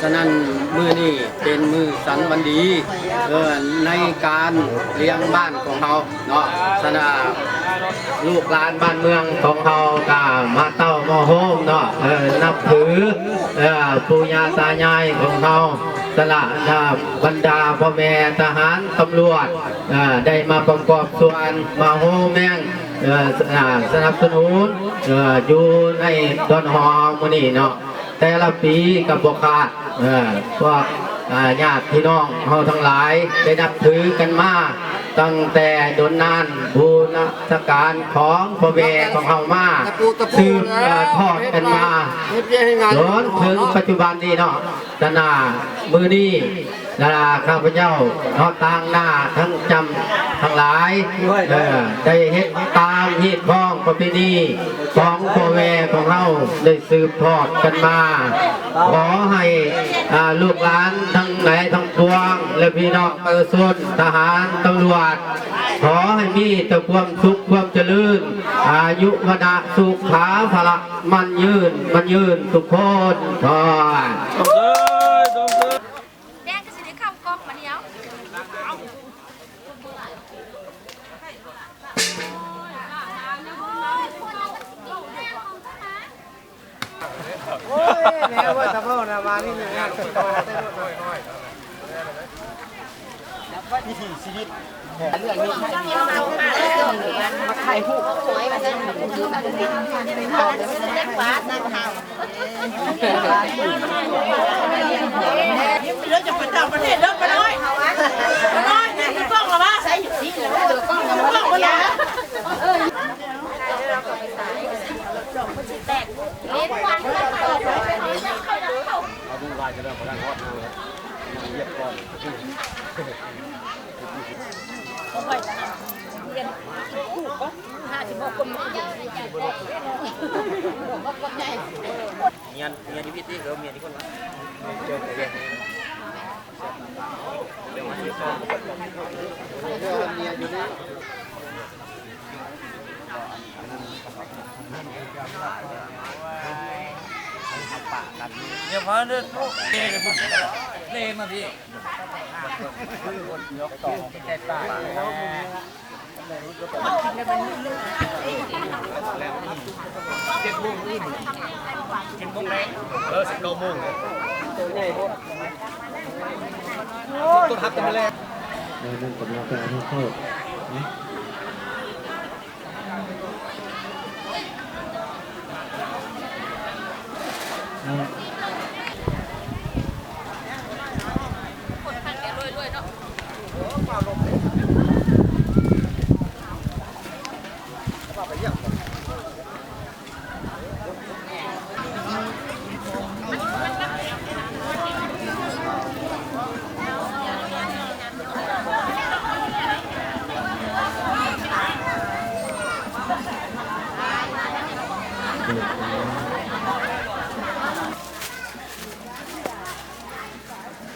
ສະນັ້ນ ມື້ນີ້ເປັນມື້ສັນວັນດີ ເອີ ໃນການລ້ຽງບ້ານຂອງເຮົາເນາະ. ສະນັ້ນ ລູກຫຼານບ້ານເມືອງຂອງເຮົາກະມາເຕົ້າມາໂຮມເນາະ ເອີ ນັບຖື ເອີ ປູ່ຍ່າຕາຍາຍຂອງເຮົາ. ສະນັ້ນ ບັນດາພໍ່ແມ່ທະຫານຕຳຫຼວດ ເອີ ໄດ້ມາປະກອບສ່ວນມາໂຮມແມງ ເອີ ສະ ສະໜັບສະໜູນ ເອີ ຢູ່ໃນດອນຫໍເຮົາມື້ນີ້ເນາະ. ແຕ່ລະປີກໍບໍ່ຂາດ ເອີ ພວກ ອາ ຍາດພີ່ນ້ອງເຮົາທັງຫຼາຍໄດ້ນັບຖືກັນມາຕັ້ງແຕ່ດົນນານບູລະນະການຂອງພໍ່ແມ່ຂອງເຮົາມາ ຕະປູ ຕະປູ ສືບ ເອີ ທອດກັນມາ ເຮັດວຽກເຮັດງານ ຈົນເຖິງປັດຈຸບັນນີ້ເນາະ. ສະນັ້ນ ມື້ນີ້ ລະ ຂ້າພະເຈົ້າເນາະ ຕາງໜ້າທັງຈຳທັງຫຼາຍ ເອີ ໄດ້ເຮັດຕາມຮີດຄອງປະເພນີຂອງພໍ່ແມ່ຂອງເຮົາໄດ້ສືບທອດກັນມາ. ຂໍໃຫ້ ອາ ລູກຫຼານທັງຫຼາຍທັງປວງ ແລະ ພີ່ນ້ອງປະຊາຊົນ ທະຫານ ຕຳຫຼວດ ຂໍໃຫ້ມີແຕ່ຄວາມສຸກຄວາມຈະເລີນ ອາຍຸ ວັນນະ ສຸຂະ ພະລະ ໝັ້ນຍືນ ໝັ້ນຍືນທຸກຄົນ. ແດງກໍຊິໄດ້ເຂົ້າກ້ອງບາດນີ້ເອົາ. ໂອ້ຍ ແນວວ່າຕະເວົ້ານະວ່ານີ້ແມ່ນງານ ວິຖີຊີວິດ ເລື່ອງນີ້ ມາຖ່າຍຮູບ ເດີ ຈະໄປຕ່າງປະເທດເດີ ປ້ານ້ອຍ ປ້ານ້ອຍ ຖືກ້ອງລະວະ ຖືກ້ອງລະວະ. ເອົາລຸງລາຍຈະໄດ້ບໍ່ໄດ້ຮອດນາງແລ້ວ ຮຽບກ່ອນ. ເມຍ ເມຍຢູ່ພີ້ຕິ ເອີ ເມຍຢູ່ພຸ້ນ ເຈົ້າໄປເບິ່ງ ເມຍຢູ່ນີ້ ດຽວມາເດີ ໂອ້ ເລມາພີ້ ແຕ່ຕາຍ ເຈັດໂມງອື່ນ ເຈັດໂມງແລງ ເອີ ສິບເກົ້າໂມງເລີຍ ໂຕໃຫຍ່ໂພດ ຕົ້ນຮັກແຕ່ມື້ແລງ ເອີ ນັ້ນກຳລັງໄປເອົາເຂົ້າ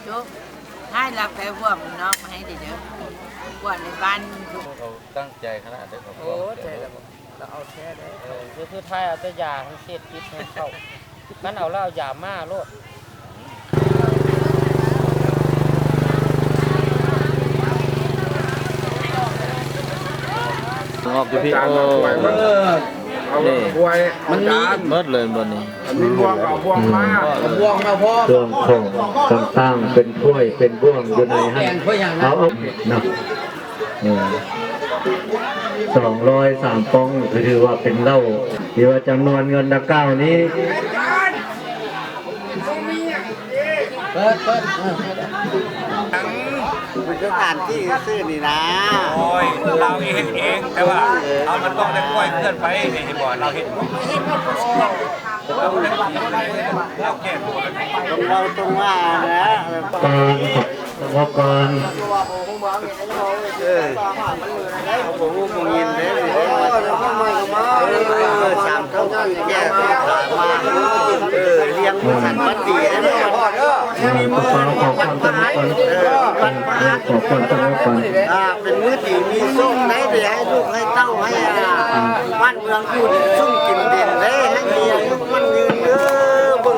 ໂຈະ ຖ່າຍລະແພພວກນ້ອງມາໃຫ້ເດີ ເດີ ພວກໃນບ້ານ ເຂົາຕັ້ງໃຈຂະໜາດເດີ ເຂົາ ໂອ້ ໃຈລະ ລະເອົາແທ້ເດ້ ເອີ ຄື ຄືຖ່າຍເອົາແຕ່ຢາໃຫ້ເສບຕິດໃຫ້ເຂົາ ຄັນເອົາແລ້ວເອົາຢາມ້າໂລດ ອອກຢູ່ພີ້ ໂອ້ ເອີ ນີ້ ມັນມີ ເໝິດເລີຍບ່ອນນີ້ ມີບ່ວງເອົາບ່ວງມາ ອືມ ເອົາບ່ວງມາພ້ອມ ເຄື່ອງຂອງຕ່າງໆ ເປັນຖ້ວຍເປັນບ່ວງຢູ່ໃນຫັ້ນ ເອົາ ເອົາ ເນາະ. ເອີ ສອງຮ້ອຍສາມປ່ອງ ກໍຖືວ່າເປັນເຫຼົ້າ ທີ່ວ່າຈຳນວນເງິນດັ່ງກ່າວນີ້ ເປີດ ເປີດ ເອີ ເປີດ ມັນຄືສະຖານທີ່ຊື່ນີ້ນະ ໂອ້ຍ ລາວເຮັດເອງ ແຕ່ວ່າເຮົາມັນຕ້ອງໄດ້ປ່ອຍເຄື່ອນໄປ ນີ້ເຫັນບໍ່ ລາວເຮັດ ລາວແກ້ຕົວ ຕ້ອງເວົ້າຕ້ອງວ່ານະ ກ່ອນ ສະຫງົບກ່ອນ ເອີ ເຂົາບໍ່ຮູ້ບໍ່ຍິນເດ້ ເອີ ສາມເທົ່າແກ່ມາ ເອີ ລ້ຽງສັນມັນດີເດ້ ເອີ ຂໍຄວາມສະຫງົບກ່ອນ ເອີ ຂໍຄວາມສະຫງົບກ່ອນ ອ່າ ເປັນມື້ດີມີສຸກໄດ້ ໄດ້ໃຫ້ລູກໃຫ້ເຕົ້າ ໃຫ້ ອ່າ ບ້ານເມືອງຢູ່ຊຸ່ມກິນເຢັນເດ້ ໃຫ້ມີອາຍຸໝັ້ນຍືນເດີ ເບິ່ງ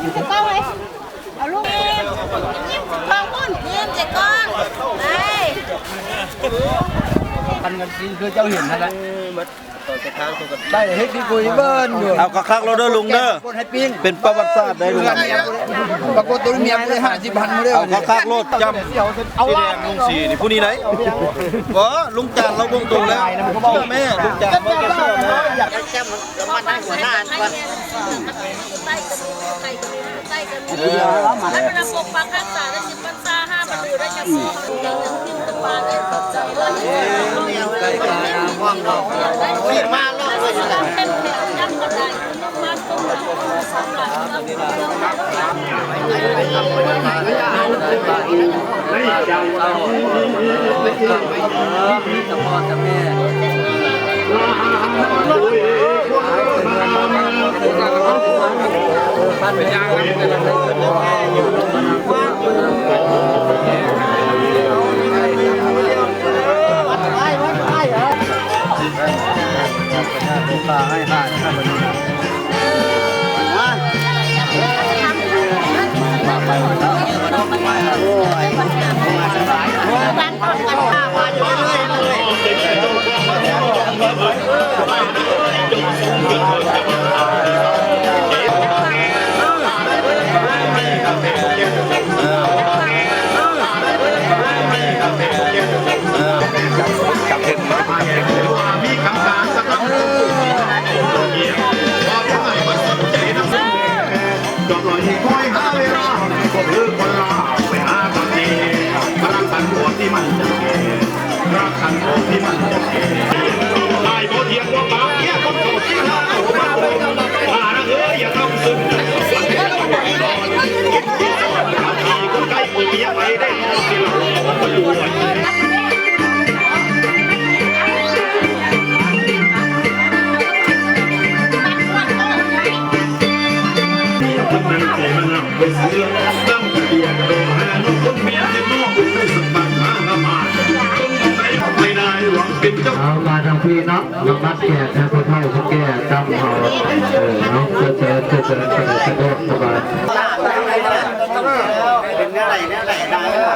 ຍິ້ມໃສ່ກ້ອງເລີຍ ເອົາລູກ ຍິ້ມໃສ່ກ້ອງພຸ້ນ ຍິ້ມໃສ່ກ້ອງ ໄດ້ ປັນກັນຊິຄືເຈົ້າເຫັນຫັ້ນແຫຼະ ໄດ້ເຮັດດີກຸຍເບິ່ງຢູ່ ເອົາຄັກໆໂລດເດີລຸງເດີ ເປັນປະຫວັດສາດໄດ້ລຸງ ປາກົດໂຕເມຍບໍ່ໄດ້ຫ້າສິບພັນເດີ ເອົາຄັກໆໂລດ ຈ້ຳ ເອົາ ສີແດງລຸງສີນີ້ຜູ້ນີ້ໄດ໋ ບໍ່ ລຸງຈານລາວບົ່ງໂຕແລ້ວ ເຊື່ອແມ່ ລຸງຈານລາວເຊື່ອແມ່ ມັນໜ້າຫົວໜ້າກ່ອນ ເອີ ເອົາ ມາທາງພີ້ເນາະ ມາຮັບແຂກໃຫ້ຜູ້ເຖົ້າຜູ້ແກ່ນຳເຮົາ ເອີ ເນາະ ເຊີນ ເຊີນ ເຊີນ ສະດວກສະບາຍ ເປັນແນວໃດ ແນວໃດ ໄດ້ ເອີ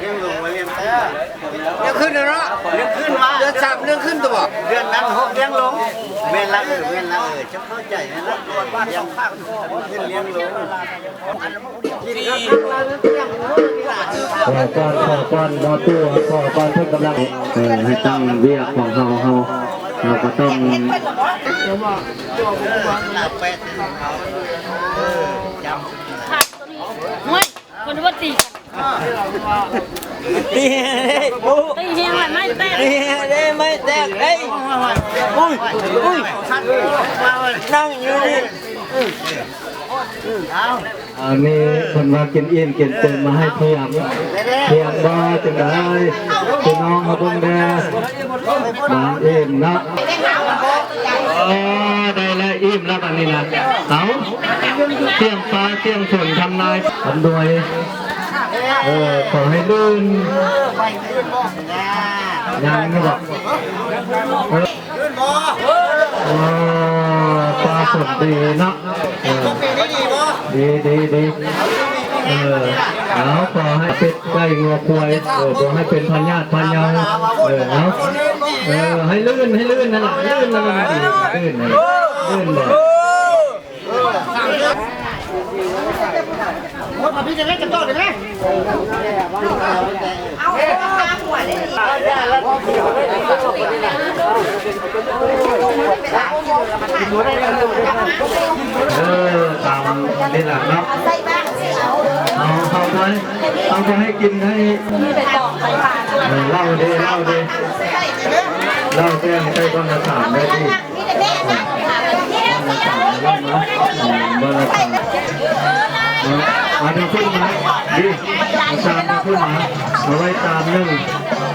ລຽງລົງມາ ລຽງແທ້ ລຽງຂຶ້ນແລ້ວເນາະ ລຽງຂຶ້ນມາ ເດືອນສາມລຽງຂຶ້ນຕົວະ ເດືອນນັ້ນຫົກລຽງລົງ ແມ່ນລະ ເອີ ແມ່ນລະ ເອີ ເຈົ້າເຂົ້າໃຈແລ້ວ ລຽງຂຶ້ນລຽງລົງ. ຂໍກ່ອນ ຂໍກ່ອນ ບໍ່ຕູ້ ຂໍກ່ອນ ເພິ່ນກຳລັງ ເອີ ໃຫ້ຕັ້ງວຽກຂອງເຮົາ ເຮົາ ເຮົາກໍຕ້ອງ ໂອ້ຍ ຄົນວ່າຕີກັນ ຕີເດ້ ໂອ້ ຕີແຮງລະໄມ້ແຕກ ຕີເດ້ ໄມ້ແຕກເດ້ ໂອ້ຍ ໂອ້ຍ ນັ່ງຢູ່ນີ້ ອັນນີ້ເພິ່ນວ່າກິນອີ່ມກິນເຕັມມາໃຫ້ພຽງ ພຽງບໍ່ຈັ່ງໃດ ພີ່ນ້ອງເຮົາເບິ່ງແດ່ ບາງອີ່ມເນາະ ເອີ ໄດ້ແລ້ວ ອີ່ມແລ້ວບາດນີ້ນະ ເອົາ ສຽງຟ້າສຽງຝົນທຳນາຍ ອຳນວຍ ເອີ ຂໍໃຫ້ລື່ນ ຍັງຢູ່ບໍ່ ເອີ ໂອ້ ຟ້າຝົນດີເນາະ ເອີ ດີ ດີ ດີ ເອີ ເອົາ ຂໍໃຫ້ເປັດໄກ່ງົວຄວາຍ ເອີ ບໍ່ໃຫ້ເປັນພະຍາດພະເຍົາ ເອີ ເອົາ ເອີ ໃຫ້ລື່ນ ໃຫ້ລື່ນນັ້ນລະ ລື່ນນັ້ນລະ ມັນດີ ລື່ນນັ້ນລະ ລື່ນບໍ່ ເອີ ຕາມນີ້ລະເນາະ ເອົາ ເອົາໄວ້ ເອົາໄວ້ໃຫ້ກິນໃຫ້ ເອີ ເຫຼົ້າເດ້ ເຫຼົ້າເດ້ ເຫຼົ້າແຕ່ງໃສ່ກ່ອນລະສາມໄດ້ຕິ ມາລະກາ ມາທາງພຸ້ນມາ ດີ ມາທາງພຸ້ນມາ ເອົາໄວ້ຈານໜຶ່ງ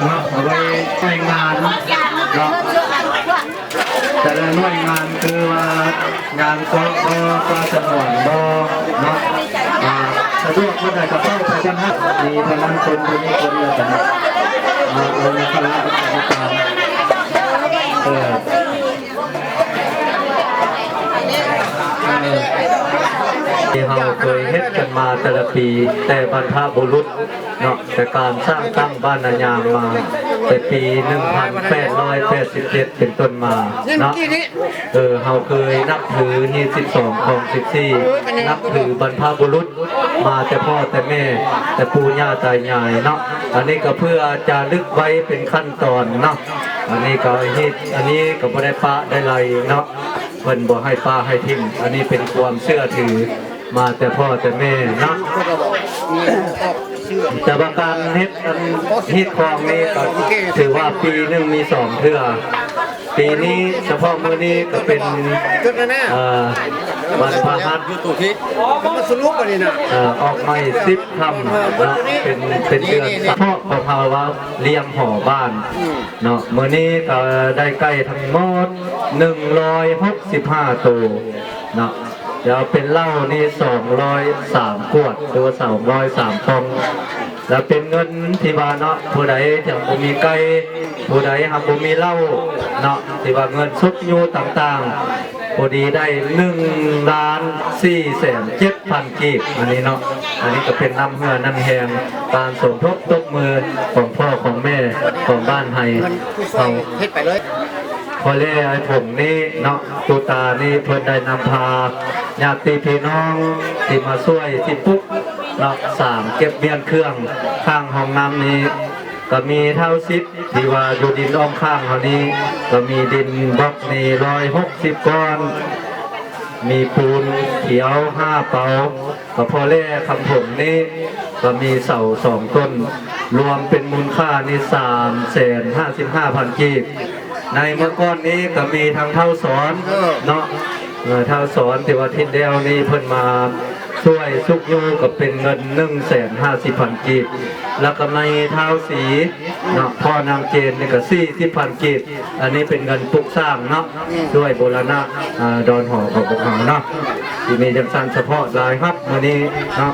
ເນາະ ເອົາໄວ້ໃນງານເນາະ ແຕ່ລະໜ່ວຍງານຄືວ່າ ງານເກາະບໍ່ ປ່າສະຫງວນບໍ່ເນາະ ອ່າ ສະດວກເມື່ອໃດກໍເຂົ້າໄປກັນຮະ ມີເທົ່ານັ້ນຄົນ ບໍ່ມີຄົນແລ້ວກັນ ອ່າ ເອົາມາຄະລະກຳມະການ ເອີ ທີ່ເຮົາເຄີຍເຮັດກັນມາແຕ່ລະປີ ແຕ່ບັນພະບຸລຸດເນາະ ແຕ່ການສ້າງຕັ້ງບ້ານນາຍາງມາ ແຕ່ປີໜຶ່ງພັນແປດຮ້ອຍແປດສິບເຈັດເປັນຕົ້ນມາເນາະ ເອີ ເຮົາເຄີຍນັບຖືຮີດສິບສອງຄອງສິບສີ່ ນັບຖືບັນພະບຸລຸດມາແຕ່ພໍ່ແຕ່ແມ່ ແຕ່ປູ່ຍ່າຕາຍາຍເນາະ ອັນນີ້ກໍເພື່ອຈາລຶກໄວ້ເປັນຂັ້ນຕອນເນາະ ອັນນີ້ກໍຮີດ ອັນນີ້ກໍບໍ່ໄດ້ປະໄດ້ໄລ່ເນາະ ເພິ່ນບໍ່ໃຫ້ປະໃຫ້ຖິ້ມ ອັນນີ້ເປັນຄວາມເຊື່ອຖືມາແຕ່ພໍ່ແຕ່ແມ່ເນາະ ແຕ່ວ່າການເຮັດອັນຮີດຄອງນີ້ກໍຖືວ່າປີໜຶ່ງມີສອງເທື່ອ ປີນີ້ສະເພາະມື້ນີ້ກໍເປັນ ເອີ ວັນພະຫັດ ເອີ ອອກໃໝ່ສິບຄ່ຳເນາະ ເປັນ ເປັນເດືອນສະເພາະຂອງເຮົາວ່າລ້ຽງຫໍບ້ານເນາະ ມື້ນີ້ກໍໄດ້ໄກ່ທັງໝົດໜຶ່ງຮ້ອຍຫົກສິບຫ້າໂຕເນາະ ແລ້ວເປັນເຫຼົ້ານີ້ສອງຮ້ອຍສາມຂວດ ຫຼືວ່າສອງຮ້ອຍສາມປ່ອງ ແລ້ວເປັນເງິນທີ່ວ່າເນາະ ຜູ້ໃດຍັງບໍ່ມີໄກ່ ຜູ້ໃດຫາກບໍ່ມີເຫຼົ້າເນາະ ທີ່ວ່າເງິນສົກຍູ້ຕ່າງໆ ພໍດີໄດ້ໜຶ່ງລ້ານສີ່ແສນເຈັດພັນກີບ ອັນນີ້ເນາະ ອັນນີ້ກໍເປັນນ້ຳເຫື່ອນ້ຳແຮງ ການສົມທົບຕົບມືຂອງພໍ່ຂອງແມ່ຂອງບ້ານໄຮເຮົາ ເຮັດໄປເລີຍ ພໍ່ແລອ້າຍຜົງນີ້ເນາະ ປູຕານີ້ເພິ່ນໄດ້ນຳພາຍາດຕິພີ່ນ້ອງທີ່ມາຊ່ວຍທີ່ປຸກເນາະ ສ້າງເກັບມ້ຽນເຄື່ອງ ຂ້າງຫ້ອງນ້ຳນີ້ ກໍມີທ້າວສິດ ທີ່ວ່າຢູ່ດິນອ້ອມຂ້າງເຮົານີ້ ກໍມີດິນບລັອກນີ້ຮ້ອຍຫົກສິບກ້ອນ ມີປູນຂຽວຫ້າເປົາ ກໍພໍ່ແລຄຳຜົງນີ້ ກໍມີເສົາສອງຕົ້ນ ລວມເປັນມູນຄ່ານີ້ສາມແສນຫ້າສິບຫ້າພັນກີບ ໃນເມື່ອກ່ອນນີ້ກໍມີທັງທ້າວສອນເນາະ ເອີ ທ້າວສອນທີ່ວ່າທິດແລ້ວນີ້ເພິ່ນມາຊ່ວຍຊຸກຍູ້ກໍເປັນເງິນໜຶ່ງແສນຫ້າສິບພັນກີບ ແລ້ວກໍມີທ້າວສີເນາະ ພໍ່ນາງເຈນນີ້ກໍສີ່ສິບພັນກີບ ອັນນີ້ເປັນເງິນປຸກສ້າງເນາະ ຊ່ວຍບູລະນະ ອ່າ ດອນຫໍຂອງພວກເຮົາເນາະ ທີ່ມີຈັ່ງຊັ້ນສະເພາະລາຍຮັບມື້ນີ້ເນາະ